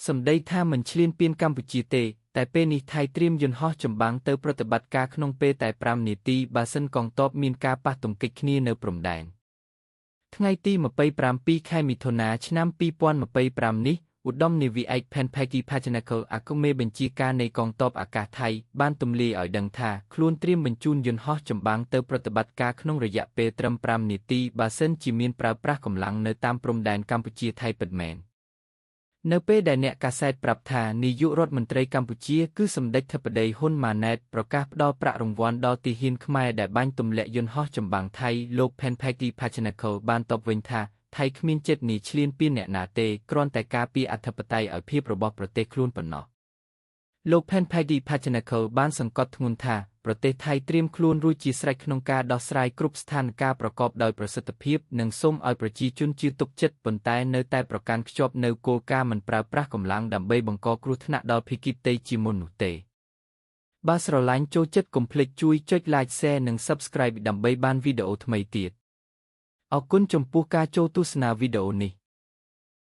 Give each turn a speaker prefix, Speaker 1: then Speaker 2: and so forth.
Speaker 1: សម្ដីថាមិនឈ្លានពានកម្ពុជាទេ តែពេលនេះថៃត្រៀមយន្តហោះចម្បាំងទៅប្រតិបត្តិការក្នុងពេលតែ5នាទីបើសិនកងទ័ពមានការប៉ះទង្គិចគ្នានៅព្រំដែនថ្ងៃទី27ខែមិថុនាឆ្នាំ2025នេះឧត្តមនាវីឯកផែនផេគីផាចនាកលអគ្គមេបញ្ជាការនៃកងទ័ពអាកាសថៃបានទម្លាយឲ្យដឹងថាខ្លួនត្រៀមបញ្ជូនយន្តហោះចម្បាំងទៅប្រតិបត្តិការក្នុងរយៈពេលត្រឹម5នាទីបើសិនជាមានប្រើប្រាស់កម្លាំងនៅតាមព្រំដែនកម្ពុជាថៃពិតមែននៅពេលដែលអ្នកកាសែតប្រាប់ថានាយករដ្ឋមន្ត្រីកម្ពុជាគឺសម្ដេចធិបតីហ៊ុនម៉ាណែតប្រកាសផ្ដល់ប្រាក់រង្វាន់ដល់ទាហានខ្មែរដែលបាញ់ទម្លាក់យន្តហោះចម្បាំងថៃលោកផែនផេគីផាចនាកលបានតបវិញថាថៃគ្មានចិត្តនីឈ្លានពានអ្នកណាទេគ្រាន់តែការពារអធិបតេយ្យឲ្យភាពរបស់ប្រទេសខ្លួនប៉ុណ្ណោះលោកផែនផេគីផាចនាកលបានសង្កត់ធ្ងន់ថាប្រទេសថៃត្រៀមខ្លួនរួចជាស្រេចក្នុងការដោះស្រាយគ្រប់ស្ថានភាពប្រកបដោយប្រសិទ្ធភាពនិងសូមឲ្យប្រជាជនជឿទុកចិត្តប៉ុន្តែនៅតែប្រកាន់ខ្ជាប់នូវគោលការណ៍មិនប្រើប្រាស់កម្លាំងដើម្បីបង្កគ្រោះថ្នាក់ដល់ភាគីផ្ទៃជាមុននោះទេបើស្រឡាញ់ចូលចិត្តកុំភ្លេចជួយចុច Like Share និង Subscribe ដើម្បីបានវីដេអូថ្មីទៀតអរគុណចំពោះការចូលទស្សនាវីដេអូនេះ។